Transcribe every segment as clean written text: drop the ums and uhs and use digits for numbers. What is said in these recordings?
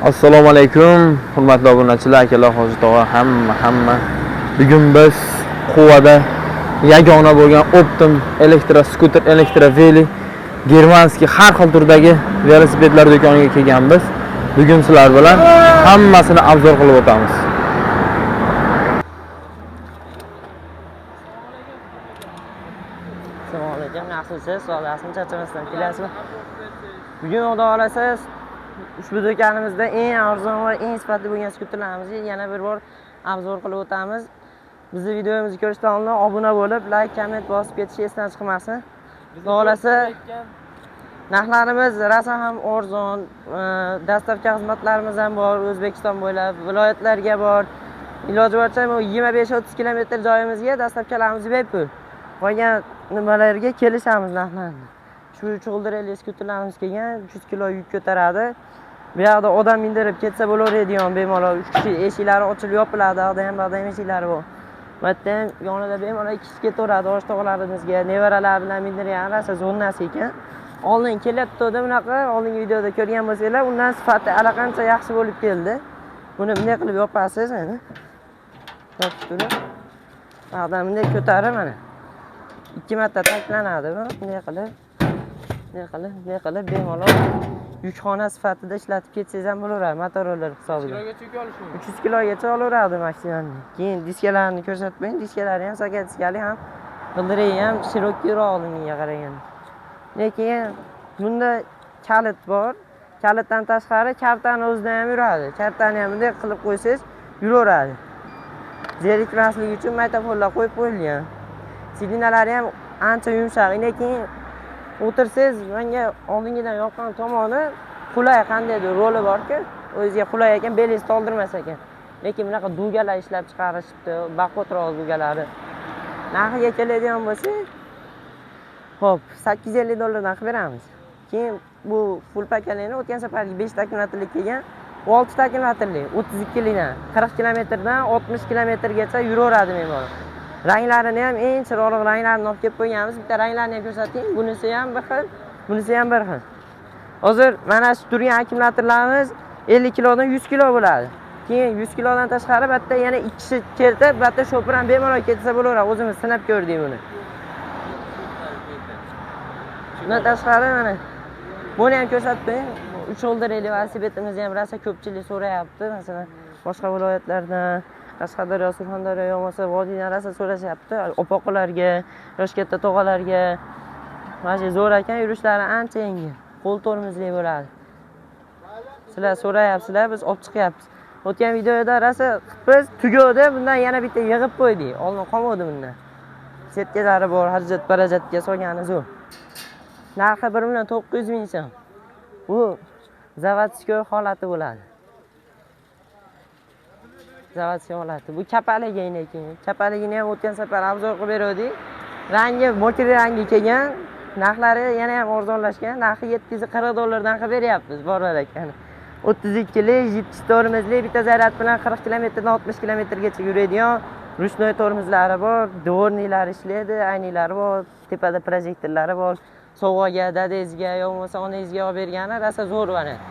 Assalomu alaykum, hurmatli obunachilar, akalar, hoji tog'a, hamma. Bugun biz Quvada yagona bo'lgan Optum elektro skuter, elektro veli, germanskiy har xil turdagi velosipedlar do'koniga kelganmiz. Bugun sizlar bilan hammasini obzor qilib o'tamiz. Assalomu alaykum, yaxshimisiz? Sog'lig'ingizni charchamasdan kelasizmi? Bugun Xudo xolasa ushbu do'konimizda eng arzon va eng sifatli bo'lgan skuterlarimizni yana bir bor obzor qilib o'tamiz. Bizni videomizni ko'rishdan oldin obuna bo'lib, like, komment bosib ketish esdan chiqmasin. Xudo xolasa narxlarimiz rosa ham arzon, dostavka xizmatlarimiz ham bor, O'zbekiston bo'ylab, viloyatlarga bor. Iloji boricha 25-30 kilometr joyimizga dostavkalarimiz bepul. Qolgan nimalarga kelishamiz narxlarni. Shu chug'ildirali skuterlarimiz kelgan, 300 kilo yuk ko'taradi. Bu yoqda odam mindirib ketsa bo'laveradigan bemalol 3 kishi, eshiklari ochilib yopiladi, yoqda ham buyoqda ham eshiklari bor. Bu yerda ham yonida bemalol 2 kishi ketaveradi, och tog'alarimizga, nevaralar bilan mindirgan rosa zo'r narsa ekan. Oldin kelyapti bunaqa, oldingi videoda ko'rgan bo'lsanglar, undan sifati allaqancha yaxshi bo'lib keldi. Buni bunday qilib yopasiz, mana. Yopib turib, bu yoqdan bunday ko'tarib mana. 2 marta taklanadi bu, bunday qilib. Bunday qilib, bunday qilib bemalol yukxona sifatida ishlatib ketsangiz ham bo'laveradi, motoroller hisobida. 300 kilogacha olaveradi maksimum. Keyin diskalarni ko'rsatib qo'ying, diskalari ham soka diskali ham, g'ildiragi ham shirokiyroq oldingiga qaraganda. Lekin bunda kalit bor. Kalitdan tashqari kartani o'zida ham yuradi. Kartani ham bunday qilib qo'ysangiz yuraveradi. Zerikmaslik uchun magnitofonlar qo'yib qo'yilgan. Sidinalari ham ancha yumshoq. Lekin o'tirsangiz menga oldingidan yoqqan tomoni qulay, qandaydir roli bor-ku, o'ziga qulay ekan, belingizni toldirmas ekan. Lekin bunaqa dugalar ishlab chiqarishibdi, baquvvatroq dugalari. Narxiga keladigan bo'lsak, xo'p, $850 qilib beramiz. Keyin bu full pakalini o'tgan safargi 5 ta akkumulyatorlik kelgan, 6 ta akkumulyatorli, 32 likdan 40 kilometrdan 60 kilometrgacha yuraveradi bemalol. Ranglarini ham eng chiroyli ranglarini olib kelib qo'yganmiz. Bitta ranglarini ham ko'rsating. Bunisi ham bir xil, bunisi ham bir xil. Hozir mana shu turgan akkumulyatorlarimiz 50 kilodan 100 kilo bo'ladi. Keyin 100 kilodan tashqari bitta yana 2 kishi kelsa, bitta shofir ham bemalol ketsa bo'laveradi. O'zimiz sinab ko'rdik buni. Bundan tashqari mana buni ham ko'rsatib qo'ying. 3 o'ldirali velosipedimizni ham rosa ko'pchilik so'rayapti. Masalan, boshqa viloyatlardan, Qashqadaryo, Surxondaryo yo bo'lmasa vodiydan rosa so'rashyapti. Opoqlarga, yosh katta tog'alarga mana shu zo'r ekan, yurishlari ancha yengil. Qo'l tormozli bo'ladi. Sizlar so'rayapsizlar, biz olib chiqyapmiz. O'tgan videoda rosa biz tugadi, bundan yana bitta yig'ib qo'ydik. Oldin qolmadi bundan. Setkalari bor, xarajat barajatga solgani zo'r. Narxi 1 900 000 so'm. Bu zavodskoy holati bo'ladi. Zavodskoy holati. Bu kapaligi lekin. Kapaligini ham o'tgan safar obzor qilib berdik. Rangi mokri rangi kelgan, narxlari yana ham arzonlashgan. Narxi $740 qilib beryapmiz, borlar ekan. 32 lik, 70 tormozli, bitta zaryad bilan 40 kilometrdan 60 kilometrgacha yuradigan ruchnoy tormozlari bor, dvorniylari ishlaydi, ayniklari bor, tepada projektorlari bor. Sovg'aga, dadangizga yo bo'lmasa onangizga olib bergani rosa zo'r variant.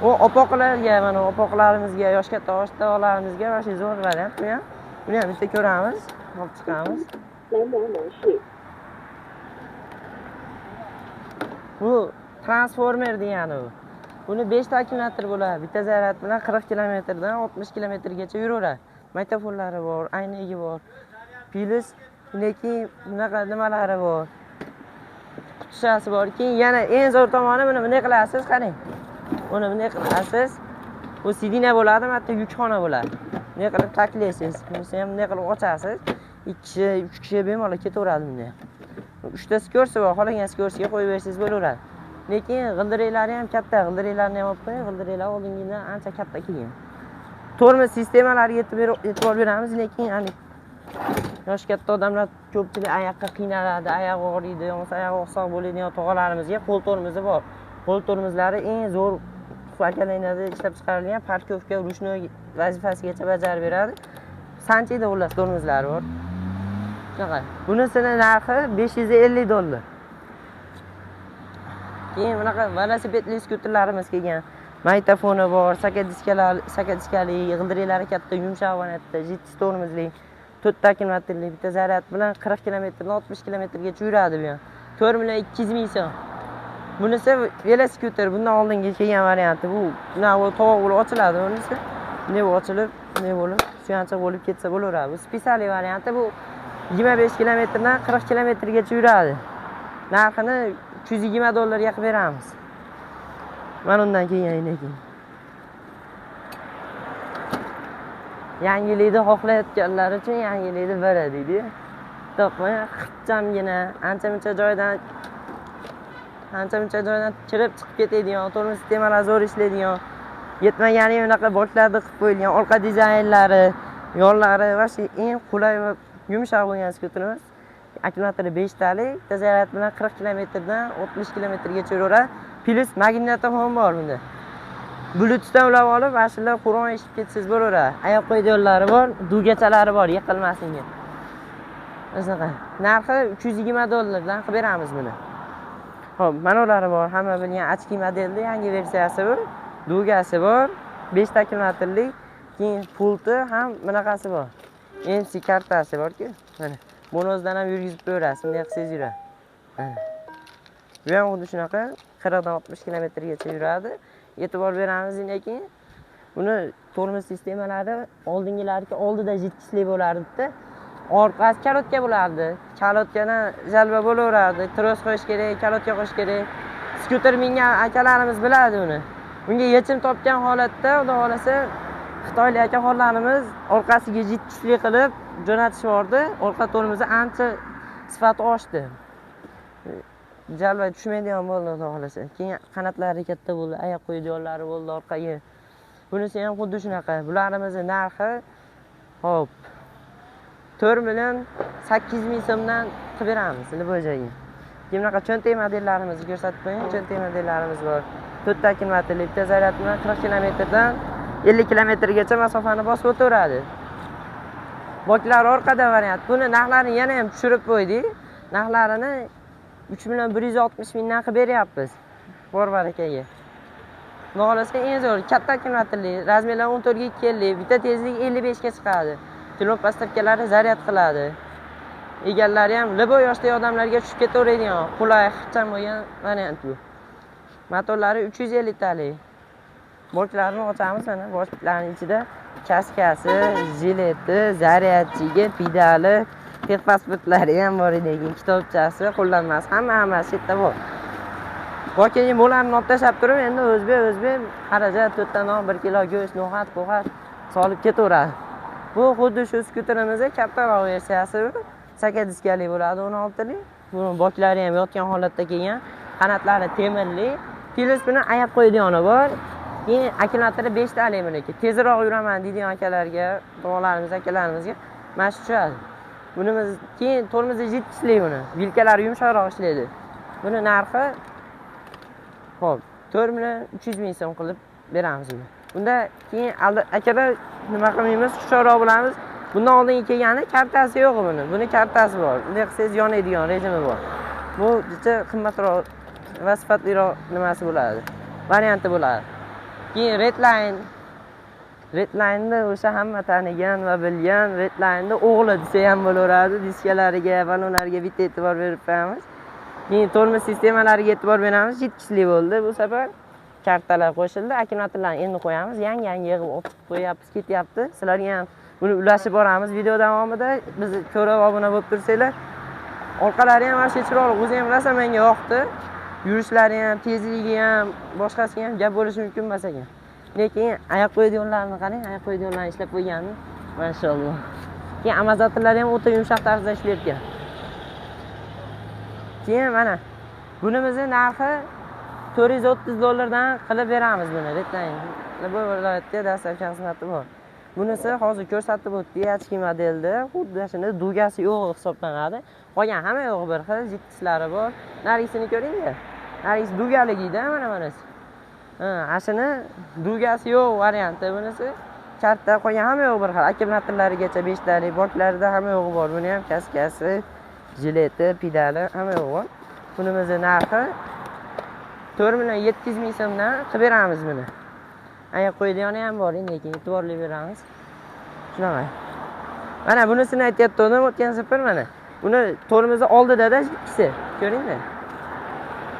U opoqlarga, mana opoqlarimizga, yosh katta oshtoqlarimizga mana shu zo'r variant bu ham. Buni ham bitta ko'ramiz, olib chiqamiz. Bu transformer degani bu. Buni 5 ta akkumulyator bo'ladi. Bitta zaryad bilan 40 kilometrdan 60 kilometrgacha yuraveradi. Magnitofonlari bor, aynagi bor. Plus lekin bunaqa nimalari bor. Qutishasi bor. Keyin yana eng zo'r tomoni buni bunday qilasiz, qarang. Buni bunday qilasiz. Bu sidina bo'ladi, bitta yukxona bo'ladi. Bunday qilib taklaysiz. Bunisi ham bunday qilib ochasiz. 2 kishi, 3 kishi bemalol ketaveradi bunday. 3 tasi ko'rsa bor, xohlagan ko'rsiga qo'yib bersangiz bo'laveradi. Lekin g'ildiraklari ham katta, g'ildiraklarni ham olib qo'ying, g'ildiraklar oldingidan ancha katta kelgan. Tormoz sistemalariga e'tibor beramiz, lekin ya'ni yosh katta odamlar ko'pchilik oyoqqa qiynaladi, oyog'i og'riydi, yo'qsa oyog'i oqsoq bo'ladigan tog'alarimizga qo'l tormozi bor. Qo'l tormozlari eng zo'r pakalanadi, ishlab chiqarilgan, parkovka, ruchnoy vazifasigacha bajarib beradi. Sanchida xullas tormozlari bor. Shunaqa. Bunisini narxi $550. Keyin bunaqa velosipedli skuterlarimiz kelgan. Magnitofoni bor, saka diskali, g'ildiraklari katta, yumshoq variantda, jiddiy tormozli, 4 ta akkumulyatorli, bitta zaryad bilan 40 kilometrdan 60 kilometrgacha yuradi bu ham. 4 million 200 ming so'm. Bunisi velosikuter, bundan oldingi kelgan varianti bu. Bunaqa tovoq bo'lib ochiladi bunisi. Ne ochilib, ne bo'lib, suyanchiq bo'lib ketsa bo'laveradi. Bu spesial varianti, bu 25 kilometrdan 40 kilometrgacha yuradi. Narxini 320 dollarga qilib beramiz. Mana undan keyin keyin. Yangilikni xohlayotganlar uchun yangilikni biri deydi. Topmay xichamgina, ancha-muncha joydan kirib chiqib ketadigan, tormoz sistemalari zo'r ishlaydigan, yetmagani unaqa botlarda qilib qo'yilgan, orqa dizaynlari, yo'llari va shu eng qulay va yumshoq bo'lgan skuterimiz. Akkumulyatori 5 talik, bitta zaryad bilan 40 kilometrdan 60 kilometrgacha yuraveradi. Plus magnitofon bor bunda. Bluetoothdan ulab olib, mashinalar Qur'on eshitib ketsangiz bo'laveradi. Oyoq qo'ydiganlari bor, dugachalari bor, yiqilmasinga. Shunaqa. Narxi 320 dollardan qilib beramiz buni. Xo'p, mana ular bor, hamma bilgan Achki modelda yangi versiyasi bor, dugasi bor, 5 ta akkumulyatorli, keyin pulti ham bunaqasi bor. MC kartasi bor-ku, mana. Buni o'zidan ham yurgizib ko'rasiz, bunday qilsangiz yuradi. Mana. Bu ham xuddi shunaqa 40 dan 60 kilometrgacha yuradi. E'tibor beramiz lekin buni tormoz sistemalari oldingilarki oldida jitkisli bo'lardi-da. Orqasi kalotka bo'lardi. Kalotkadan jalba bo'laverardi. Tros qo'yish kerak, kalotka qo'yish kerak. Skuter mingan akalarimiz biladi uni. Bunga yechim topgan holatda, xudo xolasa, xitoylik akaxonlarimiz orqasiga jitkisli qilib jo'natishib yubordi. Orqa tormozi ancha sifati oshdi. Jalba tushmaydigan bo'ldi, xudo xolasa. Keyin qanatlari katta bo'ldi, oyoq qo'ydiganlari bo'ldi orqaga. Bunisi ham xuddi shunaqa. Bularimizni narxi hop 4 million 800 ming so'mdan qilib beramiz любой joyga. Keyin bunaqa cho'ntak modellarimizni ko'rsatib qo'ying. Cho'ntak modellarimiz bor. 4 ta akkumulyatorli, bitta zaryad bilan 40 kilometrdan 50 kilometrgacha masofani bosib o'taveradi. Boklar orqada variant. Buni narxlarini yana ham tushirib qo'ydik. Narxlarini 3 million 160 mingdan qilib beryapmiz. Bor barakaga. Xohlasa eng zo'r katta akkumulyatorli, razmerlari 14 ga 250, bitta tezlik 55 ga chiqadi. Kilon postavkalari zaryad qiladi. Egalari ham любой yoshdagi odamlarga tushib ketaveradigan, qulay, ixcham bo'lgan variant bu. Motorlari 350 talik. Boklarini ochamiz mana, boklarning ichida kaskasi, jileti, zaryadchigi, pedali, texpasportlari ham bor edi, keyin kitobchasi, qo'llanmasi, hammasi yerda bor. Bokingi mo'larni olib tashlab turib, endi o'zbek xarajat 4 ta non, 1 kilo go'sht, no'xat, po'xat solib ketaveradi. Bu xuddi shu skuterimizning kattaroq versiyasi bu. Saka diskali bo'ladi, 16lik. Buni boklari ham yotgan holatda kelgan, qanatlari temirli. Plus buni oyoq qo'ydigani bor. Keyin akkumulyatori 5 talik buniki. Tezroq yuraman deydigan akalarga, bolalarimiz, akalarimizga mana shu tushadi. Bunimiz keyin tormozi jitkisli buni. Vilkalari yumshoqroq ishlaydi. Buni narxi xo'p 4 million 300 ming so'm qilib beramiz buni. Bunda keyin akalar nima qilmaymiz, hushyorroq bo'lamiz. Bundan oldingi kelgani kartasi yo'q buni. Buni kartasi bor. Bunday qilsangiz yonadigan rejimi bor. Bu juda qimmatroq va sifatliroq nimasi bo'ladi. Varianti bo'ladi. Keyin Redline'ni o'sha hamma tanigan va bilgan Redline'ni o'g'li desa ham bo'laveradi. Diskalariga, balonlarga bitta e'tibor berib qo'yamiz. Keyin tormoz sistemalariga e'tibor beramiz. Jitkisli bo'ldi bu safar. Kartalar qo'shildi, akkumulyatorlarni endi qo'yamiz. Yangi-yangi yig'ib olib qo'yapmiz, ketyapti. Sizlarga ham buni ulashib boramiz video davomida. Bizni ko'rib obuna bo'lib tursanglar. Orqalari ham mana shu chiroyli, o'zi ham rosa menga yoqdi. Yurishlari ham, tezligi ham, boshqasi ham gap bo'lishi mumkin emas ekan. Lekin oyoq qo'yadiganlarni qarang, oyoq qo'yadiganlarni ishlab qo'yganmi? Mashalloh. Keyin amazatorlar ham o'ta yumshoq tarzda ishlayotgan. Keyin mana bunimizni narxi 430 dollardan qilib beramiz buni. Redline. Bu viloyatga dastlabki xizmati bor. Bunisi hozir ko'rsatib o'tdik, Achki modelda xuddi shuni dugasi yo'q hisoblanadi. Qolgan hamma yo'q bir xil, jittislari bor. Narigisini ko'ringlar. Narigisi dugaligida mana bunisi. Ha, ashuni dugasi yo'q varianti bunisi. Karta qolgan hamma yo'q bir xil. Akkumulyatorlarigacha 5 talik, boklarida hamma yo'g'i bor. Buni ham kaskasi, jileti, pedali hamma yo'g'i bor. Bunimizni narxi 4 million 700 ming so'mdan qilib beramiz buni. Oyoq qo'ydigani ham bor, lekin e'tiborli beramiz. Shunaqa. Mana bunisini aytyaptim o'tgan safar mana. Buni tormozi oldida-da ikkisi. Ko'ringmi?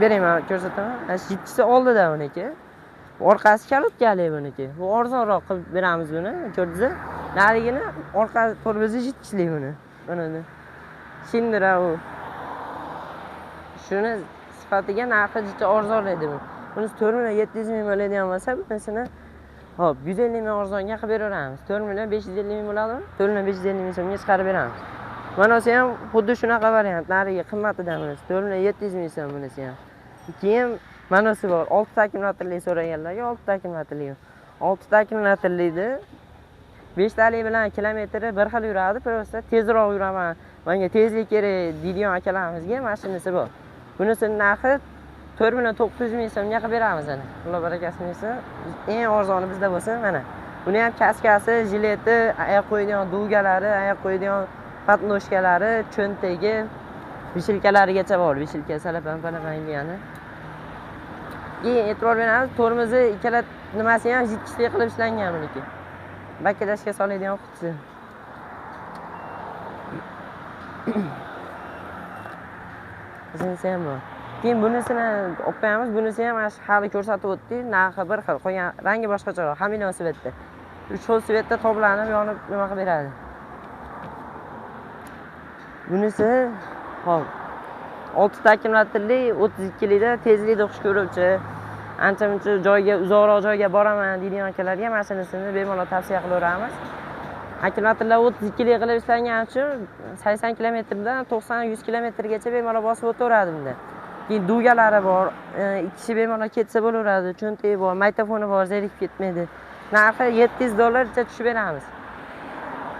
Bering, men ko'rsataman. Mana shu ikkisi oldida buniki. Orqasi kalotkali buniki. Bu arzonroq qilib beramiz buni, ko'rdingizmi? Narigini orqa tormozi jitkisli buni. Mana Shindira u. Shuni sifatiga narxi juda arzon edi bu. Bunisi 4 700 000 bo'ladigan bo'lsa, bunisini hop 150 ming arzonga qilib beraveramiz. 4 550 ming bo'ladimi? 4 550 ming so'mga chiqarib beramiz. Manasi ham xuddi shunaqa variant, narigi qimmatidan bunisi 4 700 ming so'm bunisi ham. Keyin manasi bor, 6 ta akkumulyatorli so'raganlarga 6 ta akkumulyatorli. 6 ta akkumulyatorlidi 5 talik bilan kilometri bir xil yuradi, просто tezroq yuraman, menga tezlik kerak deydigan akalarimizga mashinasi bor. Bunisini narxi 4 900 ming so'mga qilib beramiz ana. Alloh barakasini bersin. Eng arzoni bizda bo'lsin mana. Buni ham kaskasi, jileti, oyoq qo'yadigan dugalari, oyoq qo'yadigan podnoshkalari, cho'ntagi, vishilkalarigacha bor. Vishilka, salapan, palapan degani. Keyin e'tibor beramiz, tormozi ikkala nimasi ham jitkisli qilib ishlangan buniki. Bakadashga soladigan qutisi. Bunisi ham bor. Keyin bunisini olib qo'yamiz. Bunisi ham mana shu hali ko'rsatib o'tdik. Narxi bir xil, qolgan rangi boshqacharoq, xameleon svetda. 3 xil svetda toblanib, yonib nima qilib beradi. Bunisi hop 6 ta akkumulyatorli 32 likda tezlikni xush ko'ruvchi, ancha muncha joyga, uzoqroq joyga boraman deydigan akalarga mashinasini bemalol tavsiya qilaveramiz. Akkumulyatorlar 32 lik qilib ishlangani uchun 80 kilometrdan 90-100 kilometrgacha bemalol bosib o'taveradi bunda. Keyin dugalari bor, 2 kishi bemalol ketsa bo'laveradi, cho'ntagi bor, magnitofoni bor, zerikib ketmaydi. Narxi $700 tushib beramiz.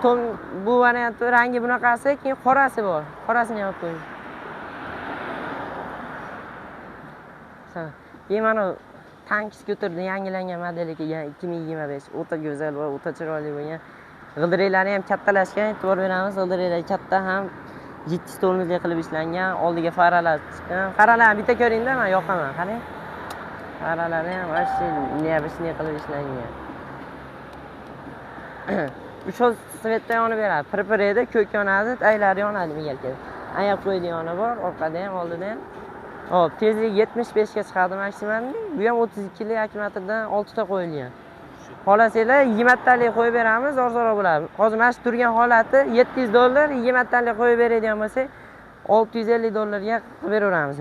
Tom bu varianti rangi bunaqasi, keyin qorasi bor. Qorasini ham olib qo'ying. Keyin mana tank skuterni yangilangan modeli kelgan 2025, o'ta go'zal va o'ta chiroyli bo'lgan. G'ildiraklari ham kattalashgan, e'tibor beramiz, g'ildiraklar katta ham 7 tormozli qilib ishlangan, oldiga faralar chiqqan. Faralarni bitta ko'ringda, men yoqaman, qarang. Faralari ham вообще необычный qilib ishlangan. 3 xil svetda yonib beradi. Pirpiraydi, ko'k yonadi, taglari yonadi migalkada. Oyoq qo'ydigani bor, orqada ham, oldida ham. Hop, tezligi 75 ga chiqadi maksimalni. Bu ham 32 lik akkumulyatordan 6 ta qo'yilgan. Xohlasanglar 20 talik qo'yib beramiz, arzonroq bo'ladi. Hozir mana shu turgan holati $700, 20 talik qo'yib beradigan bo'lsak, $650 ga qilib beraveramiz.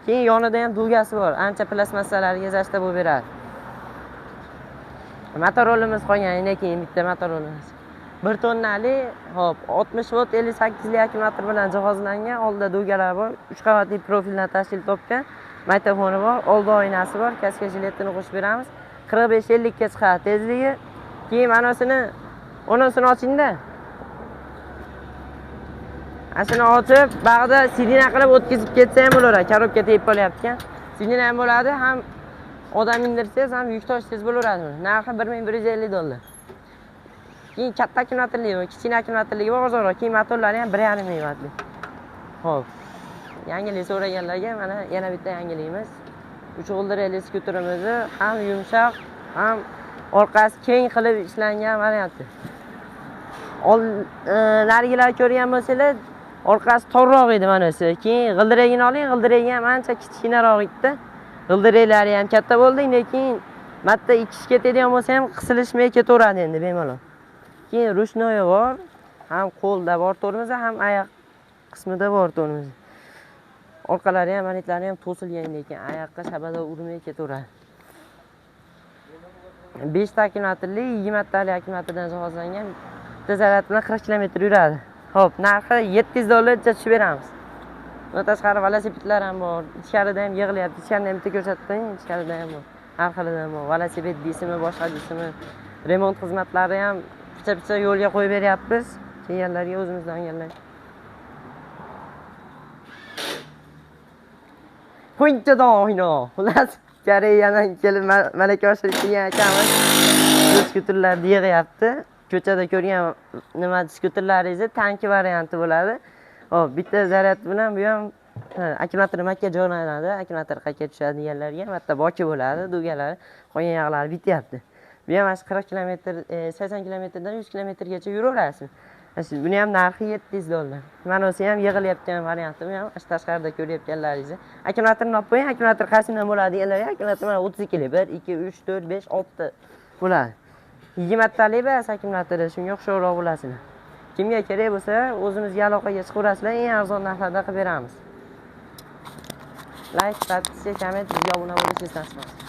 Keyin yonida ham dugasi bor, ancha plastmassalarga zashta bo'lib beradi. Motorolimiz qolgan, endi keyin bitta motorolimiz. 1 tonnali, hop, 60 volt 58 lik akkumulyator bilan jihozlangan, oldida dugalar bor, 3 qavatli profildan tashkil topgan, magnitofoni bor, oldi oynasi bor, kaska jiletini qo'shib beramiz. 45-50 ga chiqadi tezligi. Keyin manasini onosini ochingda. Ana shuni ochib, bag'da sidina qilib o'tkazib ketsa ham bo'laveradi. Korobka tegib qolyapti ekan. Sidina ham bo'ladi, ham odam mindirsangiz ham yuk tashsangiz bo'laveradi. Narxi $1150. Keyin katta akkumulyatorli va kichkina akkumulyatorligi bor, arzonroq. Keyin motorlari ham 1.5 ming vattli. Xo'p. Yangilik so'raganlarga mana yana bitta yangiligimiz. 3 g'ildirakli skuterimizni ham yumshoq, ham orqasi keng qilib ishlangan varianti. Narigilar ko'rgan bo'lsanglar, orqasi torroq edi mana shu. Keyin g'ildiragini oling, g'ildiragi ham ancha kichkinaroq edi. G'ildiraklari ham katta bo'ldi, lekin bitta 2 kishi ketadigan bo'lsa ham qisilishmay ketaveradi endi bemalol. Keyin ruchnoyi bor, ham qo'lda bor tormozi, ham oyoq qismida bor tormozi. Orqalari ham, manitlari ham to'silgan, lekin oyoqqa shabada urmay ketaveradi. 5 ta akkumulyatorli, 20 talik akkumulyatordan jihozlangan, bitta zaryad bilan 40 kilometr yuradi. Xo'p, narxi $700 tushib beramiz. Bundan tashqari velosipedlar ham bor. Ichkarida ham yig'ilyapti. Ichkarini ham bitta ko'rsatib qo'ying, ichkarida ham bor. Har xilidan bor. Velosiped deysizmi, boshqa deysizmi, remont xizmatlari ham picha-picha yo'lga qo'yib beryapmiz. Kelganlarga o'zimizdan olganlar. Punchadan. Xullas, Koreyadan kelib malaka oshirib kelgan akamiz skuterlarni yig'yapti. Ko'chada ko'rgan nima skuterlaringizni tanki varianti bo'ladi. Hop, bitta zaryad bilan bu ham Akkumulyator makka joylanadi, akkumulyator qayerga tushadi deganlarga bitta boki bo'ladi, dugalari, qolgan yog'lari bityapti. Bu ham mana shu 40 kilometr, 80 kilometrdan 100 kilometrgacha yuraverasiz. Mana shu buni ham narxi $700. Mana bu ham yig'ilayotgan varianti, bu ham shu tashqarida ko'rayotganlaringizni. Akkumulyatorni olib qo'ying, akkumulyator qaysidan bo'ladi deganlarga akkumulyator mana 32 lik, 1, 2, 3, 4, 5, 6 bo'ladi. 20 talik bas akkumulyatori, shunga o'xshovroq bo'lasizlar. Kimga kerak bo'lsa, o'zimizga aloqaga chiqaverasizlar, eng arzon narxlarda qilib beramiz. Like, podpiska, komment, bizga obuna bo'lish esdan chiqmasin.